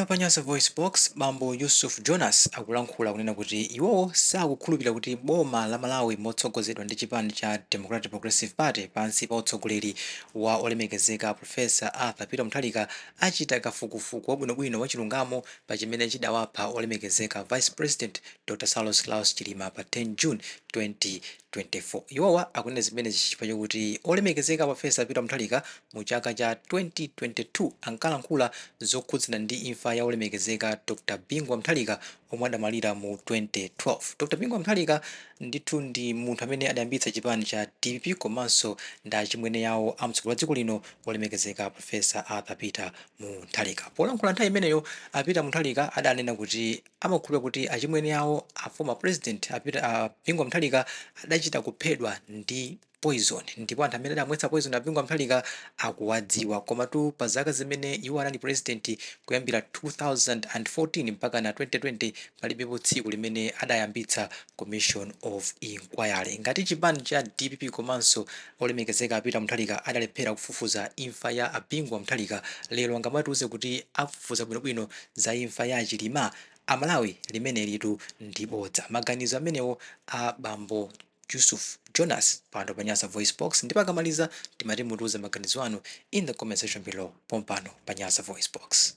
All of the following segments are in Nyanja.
Pano pa Nyasa VoiceBox, bambo Yusuf Jonas akulankhula kunena kuti iwowo sakukhulupirira kuti boma la Malawi motsogozedwa ndi chipani cha Democratic Progressive Party pansi pa utsogoleri wa olemekezeka Professor Arthur Peter Mutharika achita kafukufuku wabwinobwino wachilungamo pa chimene chidawapha olemekezeka Vice President Dr Saulos Klaus Chilima pa 10 June 2024. Iwowa akunena zimenezi chifukwa chokuti olemekezeka Professor Peter Mutharika mu chaka cha 2022 ankalankhula zokhudzana ndi imfa ya olemekezeka Dr Bingu wa Mutharika omwe adamwalira mu 2012. Dr Bingu wa Mutharika ndithu ndi munthu amene adayambitsa chipani cha dpp komanso ndi achimwene yawo a mtsogoleri wa dziko lino olemekezeka Professor Arthur Peter Mutharika. Polankhula nthawi imeneyo, a Peter Mutharika adanena kuti amakhulupirira kuti achimwene awo a former president a Peter a Bingu wa Mutharika adachita kuphedwa ndi poison ndipo anthu amene adamwetsa poison a Bingu wa Mutharika akuwadziwa. Komatu pa zaka zimene iwo anali president kuyambira 2014 mpaka na 2020 palibepo tsiku limene adayambitsa commission of inquiry. Ngati chipani cha dpp komanso olemekezeka a Peter Mutharika adalephera kufufuza imfa ya a Bingu wa Mutharika, lero angamatiuze kuti afufuza bwinobwino za imfa ya a Chilima? Amalawi limenelitu ndi bodza. Maganizo amenewo a bambo Yusuf Jonas pano pa Nyasa VoiceBox ndipo akamaliza timati mutiuze maganizo anu in the comment section below pompano pa Nyasa VoiceBox.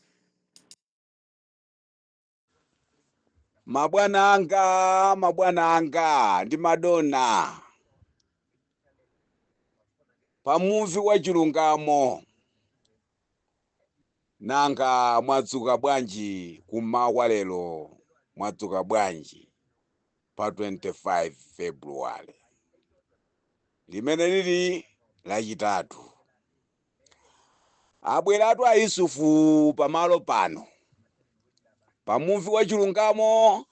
Mabwana anga, mabwana anga ndi madona, pamuvi wa chilungamo, nanga mwadzuka bwanji kummawa kwa lero? Mwadzuka bwanji pa 25 February limene lili Lachitatu? Abweratu a Yusufu pamalo pano pamuvi wa chilungamo.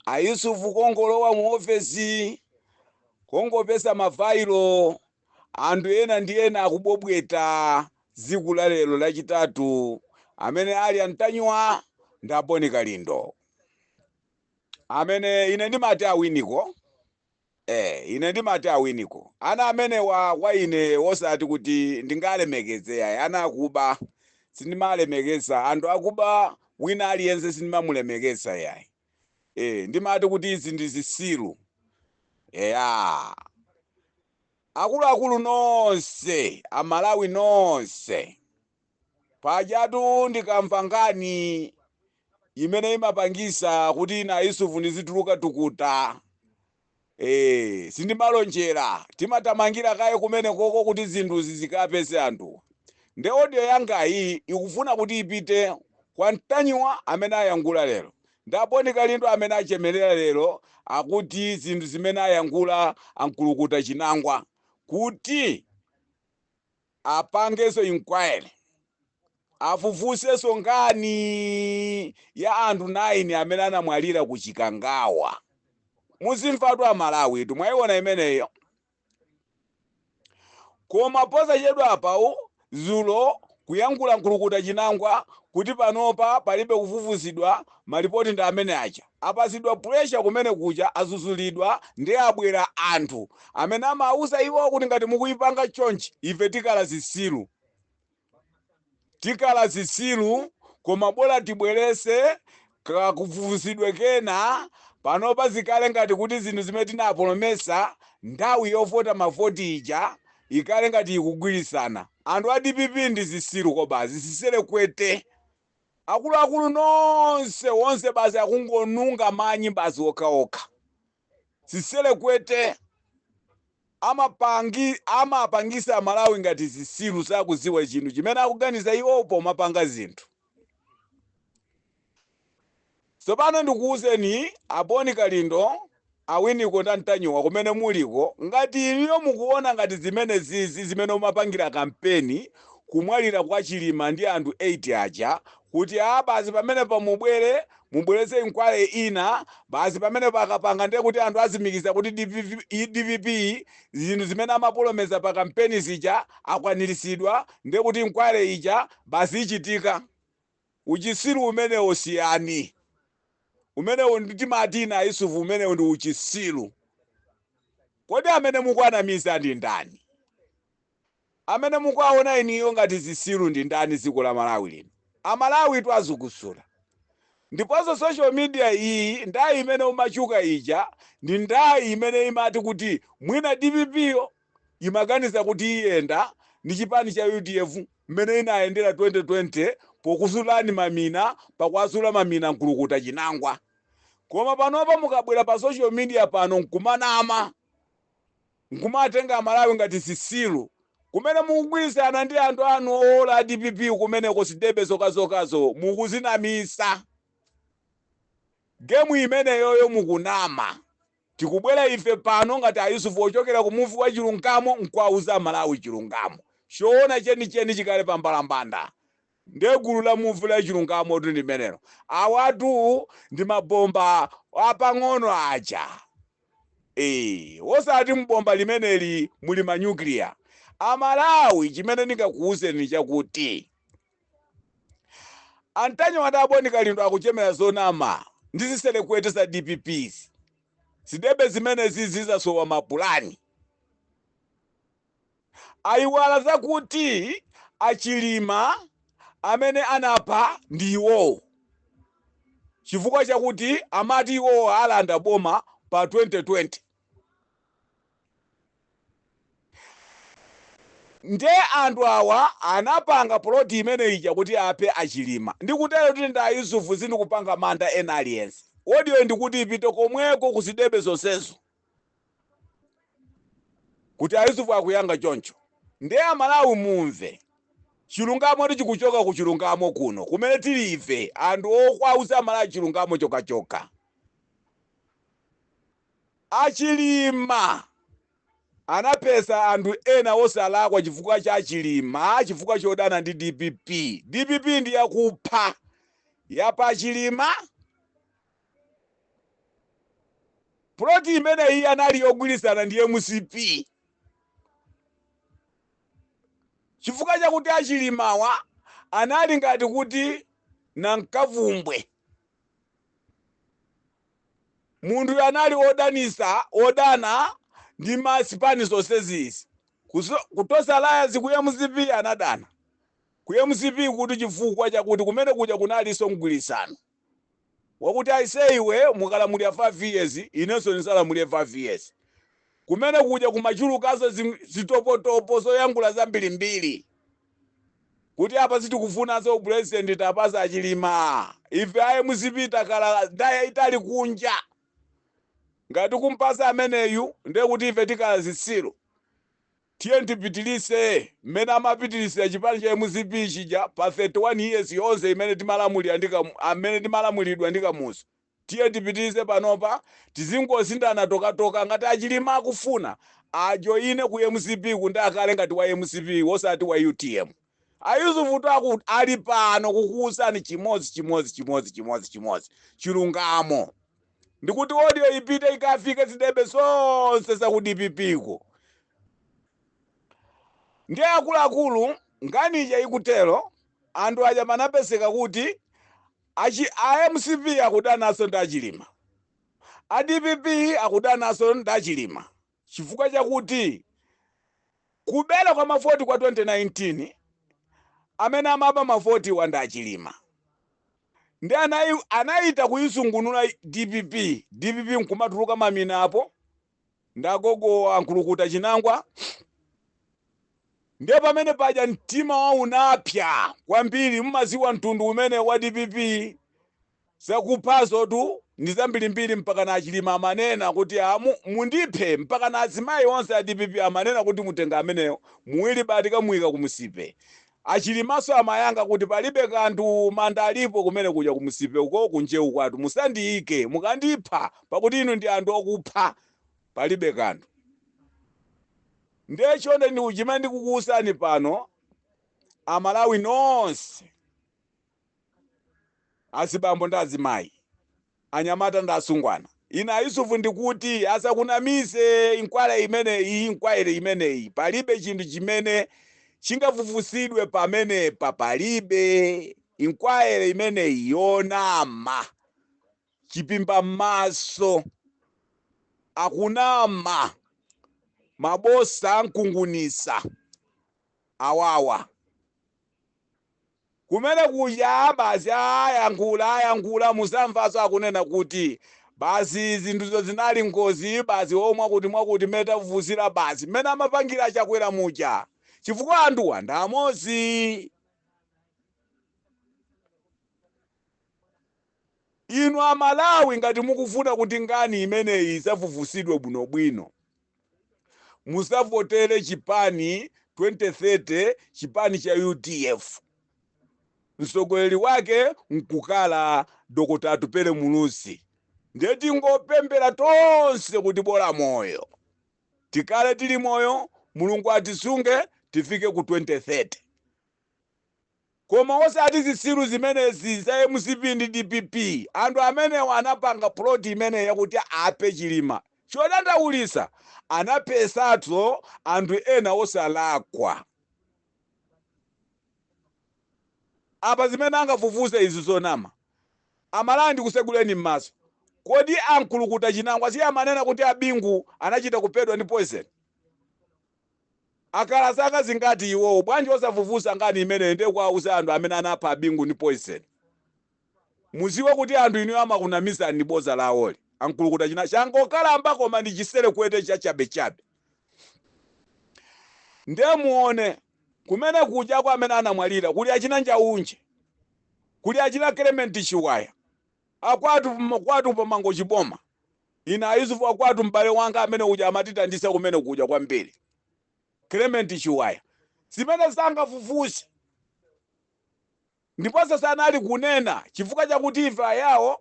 A Yusufu kongolowa mu ofesi, kongopeza mafailo, anthu ena ndi ena akubwebweta tsiku la lero Lachitatu, amene ali a Ntanyiwa ndi a Bon Kalindo, amene ine ndimati awiniko. Ine ndimati awiniko. Ana amenewa kwa ine osati kuti ndingalemekeze yayi. Ana akuba sindimalemekeza. Anthu akuba wina aliyense sindimamulemekeza yayi. Ndimati kuti izi ndi zisilu. Eya. Akuluakulu nonse, Amalawi nonse. Pajatu ndikamva nkhani imene imapangisa kuti ine Yusufu ndizituluka tukuta. Sindimalonjera, timatamangira kaye kumene koko kuti zinthuzi zikapeze anthuwa. Nde audio yangayi ikufuna kuti ipite kwa Ntanyiwa amene ayankhula lero ndi a Bon Kalindo amene achemelera lero, akuti zinthu zimene ayankhula a Mkulukuta Chinangwa kuti apangenso inquiry, afufuzenso nkhani ya anthu 9 amene anamwalira ku Chikangawa. Muzimvatu Amalawi tu, mwayiona imeneyo. Koma posachedwa apa dzulo kuyankhula Mkulukuta Chinangwa kuti panopa palibe kufufuzidwa, malipoti ndi amene aja. Apasidwa pressure kumene kuja, azuzulidwa, ndi abwera anthu amene amauza iwo kuti ngati mukuyipanga chonchi ife tikala zisilu. Tikala zisilu, koma bola tibwerese kakufufuzidwe kena panopa, zikale ngati kuti zinthu zimene tinapolomesa nthawi yovota mavoti ija ikale ngati ikugwirisana. Anthu a DPP ndi zisilu kobazi, ziselekwete. Akuluakulu nonse wonse basi akungonunga manyi basi okhaokha, ziselekwete. Amapangisa Amalawi ngati zisilu, sakuziwa chinthu chimene akuganiza iwo pomapanga zinthu. Tsopano ndikuwuzeni a Bon Kalindo, awiniko ndi Antanyiwa kumene muliko, ngati iniyo mukuona ngati zimene zizi zimene umapangira kampeni kumwalira kwa Chilima ndi anthu 8 aja, kuti a basi pamene pamubwere mubweretse inquiry ina basi, pamene pakapanga ndiye kuti anthu azimikiza kuti DPP zinthu zimene amapolomeza pa kampeni zija akwaniritsidwa, ndiye kuti inquiry ija basi ichitika. Uchisiru umenewo siyani. Umenewo timati ina Yusufu, umenewo ndi uchisiru. Kodi amene mukuanamiza ndi ndani? Amene mukuaona iniyo ngati zisiru ndi ndani? Dziko la Malawi lino, Amalawi tu azukusula. Ndiponso social media iyi, ndayi imene umachuka ija ndi ndayi imene imati kuti mwina DPP yo imaganiza kuti iyenda ndi chipani cha UDF mmene inayendera 2020 pokusulani mamina, pakwasula mamina Nkulukuta Chinangwa. Koma panopa mukabwera pa social media pano nkumanama, nkumatenga Amalawi ngati zisilu, kumene mukugwirizana ndi anthu anu owola a DPP kumeneko, sidebe zokazokazo, mukuzinamisa gemu imeneyoyo, mukunama. Tikubwera ife pano ngati Ayusufu ochokera ku muvi wa chilungamo nkuwauza Amalawi chilungamo choona chenicheni chikale pambalambanda. Ndiye gulu la muvi la chilungamo tu limenelo. Awatu ndi mabomba apang'ono aja. Ee, osati mbomba limeneli muli ma nuclear. Amalawi, chimene ndingakuwuzeni chakuti Antanyiwa ndi Aboni Kalindo akuchemera zonama ndi ziselekwete za DPP. Zidebe zimenezi zizasowa mapulani. Ayiwala zakuti Achilima amene anapha ndi iwowo, chifukwa chakuti amati iwowo alanda boma pa 2020. Nde anthu awa anapanga plot imene ija kuti aphe Achilima. Ndikutero kuti ndi Ayusufu, sindikupanga manda ena aliyense. Audio ndikuti ipite komweko kuzidebe zonsezo, kuti Ayusufu akuyanga choncho. Nde Amalawi mumve chilungamo tichikuchoka ku chilungamo kuno kumene tili ife anthu okwauza Amalawi chilungamo chokachoka. Achilima anapesa anthu ena osalakwa chifukwa cha Chilima, chifukwa chodana ndi DPP. DPP ndi yakupha, yapa Chilima. Plot imeneyi anali yogwirizana ndi MCP, chifukwa chakuti Achilimawa anali ngati kuti nankavumbwe. Munthu anali odanisa, odana ndi masipani zonse zizi. Kutosa Alliance, ku MCP anadana ku MCP kuti chifukwa chakuti kumene kuja kunalinso mgwirizano wakuti aise iwe mukalamulira 5 years, inenso ndizalamulire 5 years. Kumene kuja kumachulukanso zitopotopo zoyankhula zambirimbiri kuti apa sitikufunanso president, tapasa Achilima. Ife a MCP takhala nthawi itali kunja, ngati kumpasa ameneyu ndiye kuti ife tikhala zitsiru. Tiye tipitilise mmene amapitilisira chipani cha MCP chija pa 31 years yonse imene timalamulira ndi amene timalamulidwa ndi Kamuzu. Tiye tipitilize panopa, tizingosindana tokatoka. Ngati Achilima akufuna ajoine ku MCP kundi akale ngati wa MCP osati wa UTM. Ayusufu tu ali pano kukuwuzani chimodzi chimodzi chimodzi chimodzi chimodzi, chilungamo. Ndikuti audio ipite ikafike zidebe zonse za ku DPP ko. Ndiye akuluakulu, nkhani ija ikutero, anthu aja manapeseka kuti a MCP akudananso ndi Achilima, a DPP akudananso ndi Achilima, chifukwa chakuti kubera kwa mavoti kwa 2019, amene amaba mavoti wa ndi Achilima. Ndi anayita kuyisungunula DPP, DPP nkumatuluka mamina apo ndagogo Ankulukuta Chinangwa. Ndiye pamene paja mtima wa unapya kwambiri. Mmaziwa mtundu umene wa DPP, zakuphazo tu ndi zambirimbiri, mpaka na Achilima amanena kuti amu mundiphe, mpaka na azimayi onse a DPP amanena kuti mutenga ameneyo muwiri bati kamuyika kumusipe. Achilimaso amayanga kuti palibe kanthu, manda alipo kumene kuja kumusipe uko kunjewu kwathu, musandiyike, mukandipha pakuti inu ndi anthu okupha, palibe kanthu. Ndiye chonde ndi chimene ndikukuwuzani pano, Amalawi nonse, azibambo ndi azimayi, anyamata ndi asungwana, ine Ayusufu ndikuti asakunamize inquiry imeneyi. Inquiry imeneyi palibe chinthu chimene chingafufusidwe pamenepa, palibe. Inquiry imeneyi yonama, chipimba m'maso, akunama, mabosa ankungunisa awawa. Kumene kuja basi ayankhula ayankhula, musamvaso akunena kuti basi zinthuzo zinali ngozi, basi omwe kuti mwakuti mmene tafufuzira, basi mmene amapangira Chakwera muja, chifukwa anthuwa ndi amodzi. Inu Amalawi, ngati mukufuna kuti nkhani imeneyi isafufuzidwe bwinobwino, musavotere chipani 2030, chipani cha UDF, mtsogoleri wake nkukhala Dr Atupele Muluzi. Ndiye tingopemphera tonse kuti bola moyo, tikhale tili moyo, Mulungu atisunge tifike ku 2030, koma osati zitsiru zimenezi za MCP ndi DPP. Anthu amenewa anapanga plot imeneyi yakuti aphe Chilima. Chodandaulisa, anaphesanso anthu ena osalakwa. Apa zimene angafufuze izi zonama. Amalawi, ndikuseguleni m'maso. Kodi Amkulukuta Chinangwa si amanena kuti Abingu anachita kuphedwa ndi poison? Akhala zaka zingati iwowo? Bwanji osafufuza nkhani imeneyi ndiye kuwauza anthu amene anapha Abingu ndi poison? Muziwe kuti anthu inuyo amakunamizani ndi boza lawoli. Amkulukuta china changokalamba, koma ndi chiselekwete cha chabechabe. Ndiye muone kumene kuja kwa amene anamwalira kuli achina Njaunje, kuli achina Clement Chiwaya, akwatu kwatu pamango chiboma. Ine Ayusufu akwatu, m'bale wanga amene uja amatitandisa kumene kuja kwambiri, Clement Chiwaya. Zimene sangafufuze, ndiponso sanali kunena chifukwa chakuti ife ayawo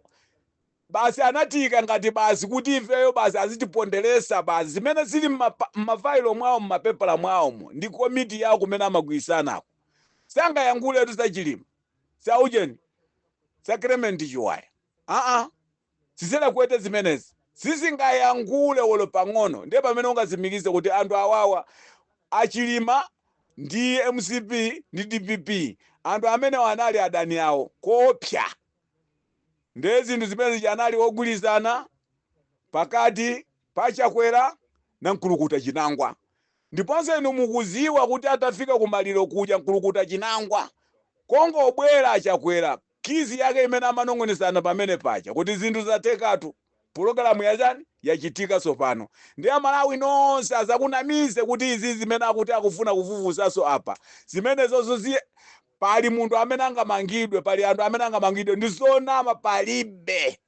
basi anatiyika ngati basi kuti ifeyo basi azitiponderesa basi. Zimene zili m'mafailo mwawo, m'mapepala mwawomo ndi komiti yawo kumene amagwirisanako, sangayankhuletu za Chilima, za ujeni, za Clement Chiwaya. Aa, ziselekwete zimenezi sizingayankhule olo pang'ono. Ndiye pamene ungazimikize kuti anthu awawa, Achilima ndi MCP ndi DPP, anthu amene anali adani awo koopsa. Ndiye zinthu zimene zija anali ogwirizana pakati pa Chakwera na Mkulukuta Chinangwa. Ndiponso inu mukuziwa kuti atafika kumaliro kuja Mkulukuta Chinangwa, kongobwera Achakwera, kiss yake imene amanong'onezana pamene paja kuti zinthu zathekatu, pulogalamu yachani yachitika tsopano. Ndi Amalawi nonse azakunamize kuti izi zimene akuti akufuna kufufuzaso apa, zimenezozo zi pali munthu amene angamangidwe, pali anthu amene angamangidwe, ndi zonama, palibe.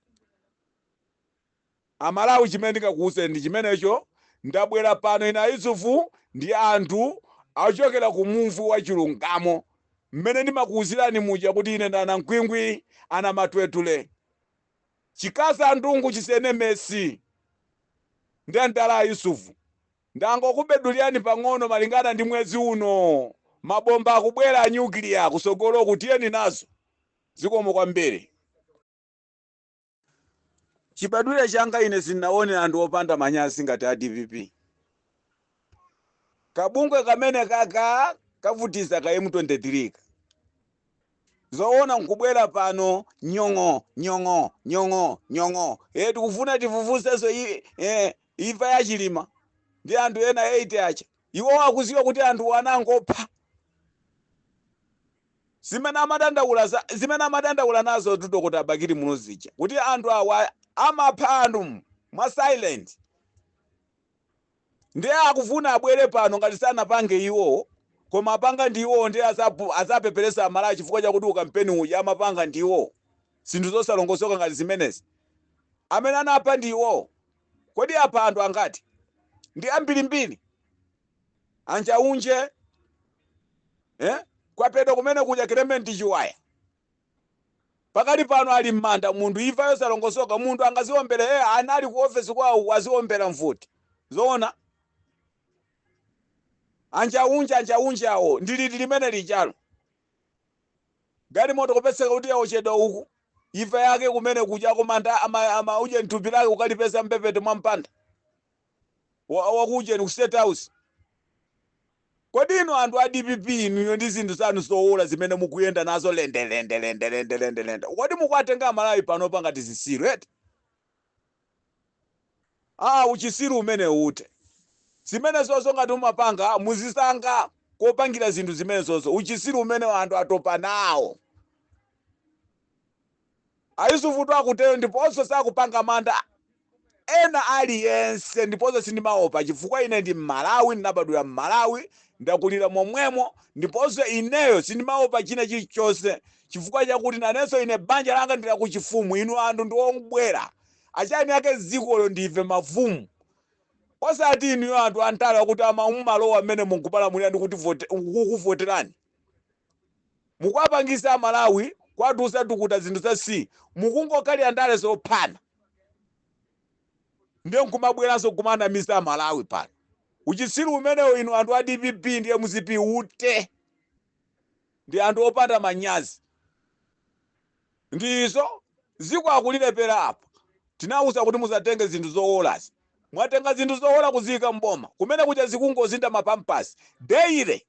Amalawi, chimene ndingakuwuzeni ndi chimenecho. Ndabwera pano ine Yusufu ndi anthu achokera ku muvi wa chilungamo, mmene ndimakuwuzirani muja kuti ine ndana mkwingwi ana matwetule chikasa ndungu chisene mesi ndi andala. Yusufu, ndangokubedulirani pang'ono malingana ndi mwezi uno. Mabomba akubwera a nyukiliya kusogolo, kutiyeni nazo. Zikomo kwambiri. Chibadwire changa ine sindinaone anthu opanda manyazi ngati a DPP. Kabungwe kamene kaka kavutisa ka M23 ka. Zoona nkubwera pano nyong'o nyong'o nyong'o nyong'o, tikufuna tifufuzenso imfa ya Chilima ndi anthu ena 8 acha. Iwo akuziwa kuti anthu anangopha. Zimene amadandaula nazo tu Dr Bakili Muluzi kuti anthu awa amapha anthu mwa silent. Ndiye akufuna abwere pano ngati sanapange iwo, koma apanga ndi iwo. Ndiye azapeperesa Amalawi chifukwa chakuti ukampeni uja amapanga ndi iwo. Zinthu zosalongosoka ngati zimenezi, amene anapha ndi iwo. Kodi apha anthu angati? Ndi ambirimbiri. Anjaunje, eh? Kwaphedwa kumene kuja Clement Chiwaya, pakali pano ali m'manda. Munthu imfa yosalongosoka, munthu angaziombere? Anali ku ofesi kwawo, aziombera mfuti? Zoona? Anjaunje, anjaunje awo ndi liti limene lijalo? Galimoto kupeseka kuti yaochedwa uku, imfa yake kumene kuja kumanda ama uje mthupi lake ukalipeza mbepete mwa mpanda wakujeni ku State House. Kodi inu anthu a DPP, inuyo ndi zinthu zanu zowola zimene mukuyenda nazo lende lende lende lende lende lende, kodi mukuwatenga Amalawi panopa ngati zisilu eti? Aa, uchisiru umene ute. Zimene zozo ngati umapanga muzisanga. Kopangira zinthu zimenezozo, uchisiru umene anthu atopa nawo. Ayusufu tu akutero, ndiponso sakupanga mantha ena aliyense. Ndiponso sindimaopa chifukwa ine ndi Mmalawi, ndinabadwira Mmalawi, ndakulira momwemo. Ndiponso ineyo sindimaopa china chilichonse chifukwa chakuti nanenso ine banja langa ndi lakuchifumu. Inu anthu ndi obwera achani ake dzikolo, ndife mafumu, osati inuyo anthu antale akuti amamumalowa mmene munkupalamulira ndi kuti kukuvoterani. Mukuwapangisa Amalawi kwatusa tukuta zinthu za c mukungokhalira ndale zophana, ndiye nkumabweranso kumanamiza Amalawi pano. Uchitsiru umenewo, inu anthu a DPP ndi MCP, ute ndi anthu opanda manyazi. Ndizo ziko akulilepera apa. Tinawuza kuti musatenge zinthu zowolazi, mwatenga zinthu zowola kuziyika mboma kumene kuja, zikungozinda mapampasi daily,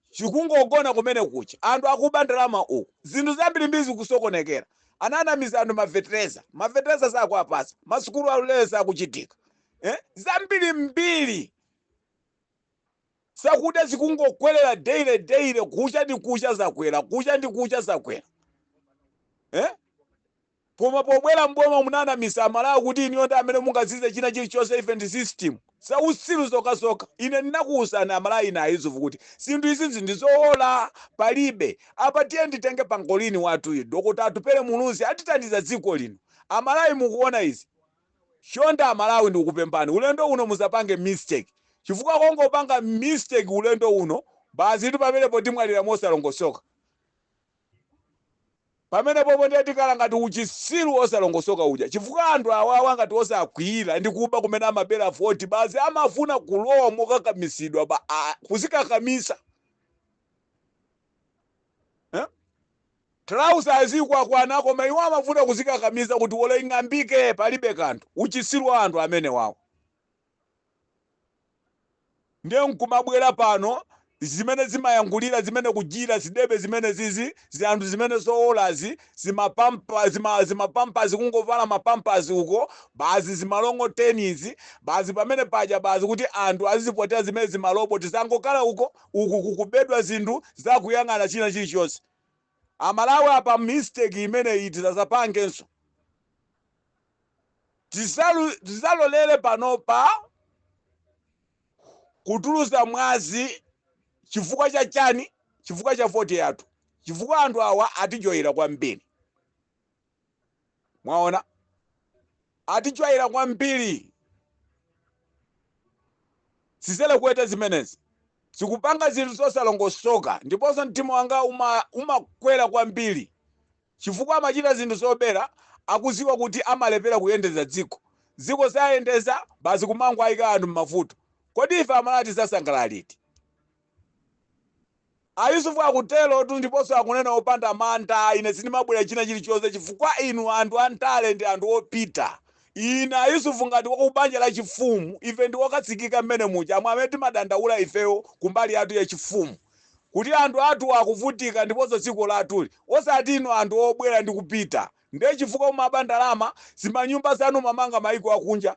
chikungogona kumene kucha. Anthu akuba ndalama uku, zinthu zambirimbiri zikusokonekera. Ananamiza anthu mafetereza, mafetereza sakuapasa, masukulu aulere sakuchitika, eh? Zambirimbiri zakudya zikungokwerera daily daily, kucha ndi kucha zakwera, kucha ndi kucha zakwera, eh? Koma pobwera mboma munanamisa Amalawi kuti iniyo ndi amene mungazize china chilichonse, ife ndi system. Zausiru zokhazokha. Ine ndinakuwuzani Amalawi, ine Ayusufu, kuti zinthu izizi ndizowola, palibe apa. Tiye nditenge pangolini wathuyu, Dr. Atupele Muluzi, atithandiza dziko lino. Amalawi, mukuona izi? Chonde Amalawi, ndikukupemphani, ulendo uno musapange mistake, chifukwa kongopanga mistake ulendo uno basi tu, pamenepo timwalira mosalongosoka. Pamenepopo ndiye tikhala ngati uchisiru osalongosoka uja, chifukwa anthu awawa ngati osakwiyira ndi kuba kumene amabera 40, basi amafuna kulowa mokakamisidwa kuzikakamisa, eh? Trouser azikwakwana, koma iwo amafuna kuzikakamiza kuti wolo ing'ambike, palibe kanthu. Uchisiru wa anthu amene wawo. Ndiye nkumabwera pano zimene zimayankhulira, zimene kujira zidebe zimene zizi zanthu zimene zowolazi, zimapampa zimapampasi, kungovala mapampasi uko basi, zimalongo tenisi basi pamene paja basi, kuti anthu azizipotera zimene zimaloboti zangokhala uko uku, kukubedwa zinthu zakuyang'ana china chilichonse. Amalawi, apa mistake imene iyi tisazapangenso. Tisalolere panopa kutuluza mwazi. Chifukwa cha chani? Chifukwa cha voti yathu, chifukwa anthu awa atijoyera kwambiri. Mwaona, atijoyera kwambiri. Sizelekwete zimenezi zikupanga zinthu zosalongosoka. Ndiponso mtima wanga umakwera kwambiri chifukwa amachita zinthu zobera akuziwa kuti amalepera kuyendeza dziko. Dziko sayendeza, basi kumango ayika anthu m'mavuto. Kodi ife Amalawi tizasangalala liti? Ayusufu akuterotu, ndiponso akunena opanda mantha: ine sindimabwera china chilichonse chifukwa inu anthu antale ndi anthu opita. Ine Ayusufu, ngati wakubanja la chifumu, ife ndi okatsikika mmene muja, amwe amene timadandaula ifeyo kumbali yathu yachifumu kuti anthu athu akuvutika ndiponso dziko lathuli, osati inu anthu obwera ndi kupita. Ndiye chifukwa mumaba ndalama, zimanyumba zanu mamanga maiko akunja,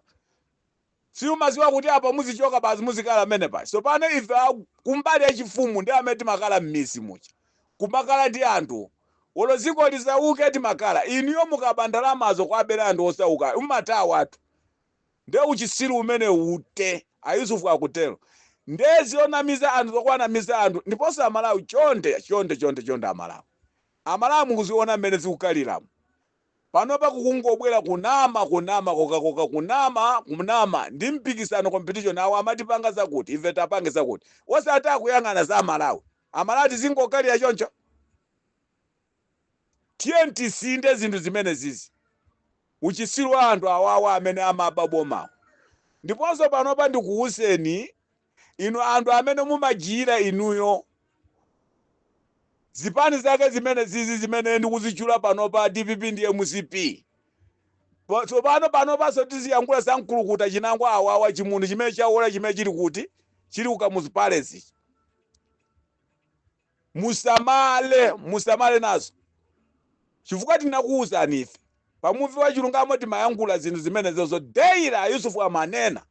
simumaziwa kuti apa muzichoka, basi muzikhala mmene pasi. Tsopano ife kumbali yachifumu ndi amene timakhala m'mizi muja, kumakhala ndi anthu, olo dziko lizauke timakhala. Inuyo mukaba ndalamazo kwabera anthu osauka, mumatawa athu. Ndiye uchisiru umene ute. Ayusufu akutero. Ndiye zionamiza anthu, zokwanamiza anthu. Ndiponso Amalawi, chonde chonde chonde chonde, Amalawi, Amalawi, mukuziona mmene zikukaliramo panopa. Kukungobwera kunama, kunama kokakoka, kunama, kunama ndi mpikisano, competition. Awo amatipanga zakuti, ife tapange zakuti, osati akuyang'ana za Amalawi. Amalawi tizingokalira choncho? Tiye tisinde zinthu zimene zizi, uchisiru wa anthu awawa amene amaba bomawo. Ndiponso panopa ndikuwuzeni inu anthu amene mumajira inuyo zipani zake zimene zizi zimene ndikuzichula panopa, DPP ndi MCP. Tsopano panopanso tiziyankhula za mkulukuta chinangwa awawa, chimunthu chimene chawola, chimene chili kuti chili ku Kamuzu Palace. Musamale, musamale nazo, chifukwa tinakuwuzani ife pamuvi wa chilungamo, timayankhula zinthu zimenezozo daily. Yusufu amanena.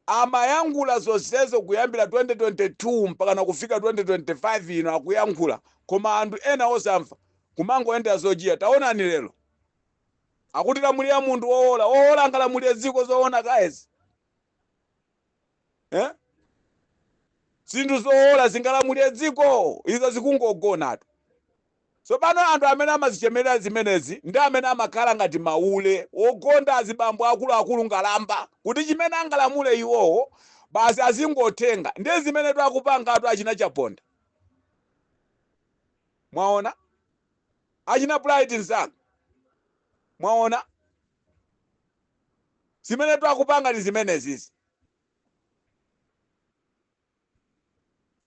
Amayankhula zonsezo kuyambira 2022 mpakana kufika 2025 ino akuyankhula, koma anthu ena osamva kumangoyendera zojiya. Taonani lero akuti lamulira munthu wowola. Wowola angalamulire dziko zoona guys, eh? Zinthu zowola zingalamulire dziko? Izo zikungogonatu. Tsopano anthu amene amazichemerera zimenezi ndi amene amakhala ngati maule wogonda azibambo akuluakulu ngalamba kuti chimene angalamule iwowo basi azingotenga. Ndiye zimene twakupangatu achina Chaponda, mwaona, achina Bright Msaka, mwaona zimene twakupanga ndi zimenezizi,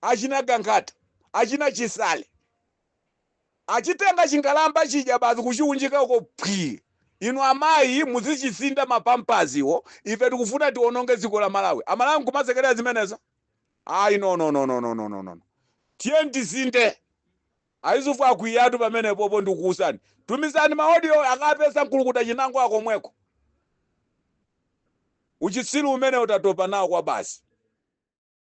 achina Gangata, achina Chisale, achitenga chingalamba chija basi kuchiunjika uko phwi. Inu amayi muzichisinda mapampaziwo, ife tikufuna tiononge dziko la Malawi. Amalawi nkumasekerera zimenezo? Ayi, no, no, no, no, no, no, no, no. Tiye tisinde. Ayusufu akwiyatu pamenepopo. Ndikuwuzani, tumizani ma audio akapeza mkulukuta chinango akomweko. Uchitsiru umene utatopa nawo kwa basi.